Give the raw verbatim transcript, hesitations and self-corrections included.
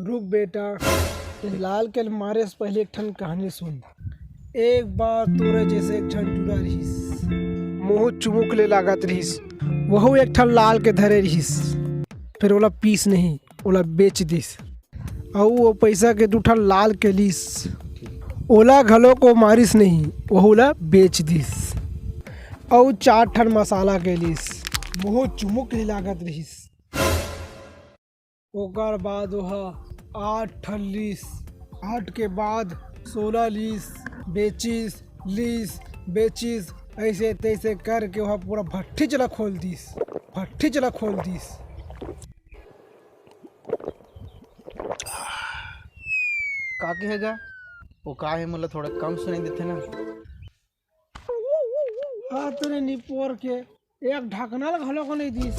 रुक बेटा, ये लाल के मारे से पहले एक ठन कहानी सुन। एक बार तोरे जैसे एक ठन टूरा रहिस, मुंह चुमुक ले लागत रहिस, वहू एक ठन लाल के धरे रहिस, फिर ओला पीस नहीं, ओला बेच दिस। अउ वो पैसा के दू ठन लाल के लीस, ओला घलो को मारिस नहीं, वहू ला बेच दिस। अउ चार ठन मसाला के लीस, मुंह चुमुक ले लागत रहिस। ओकर बाद ओहा आठ ठन लीस, आठ के बाद सोलह लीस, बेचिस, लीस, बेचिस, ऐसे तैसे करके ओहा पूरा भट्ठीच ला खोल दिस, भट्ठीच ला खोल दिस। का कहे गा? वो का है, मोला थोड़ा कम सुनाई देथे ना। हाँ, तोरे निपोर के एक ढकना ला घलो को नहीं दिस।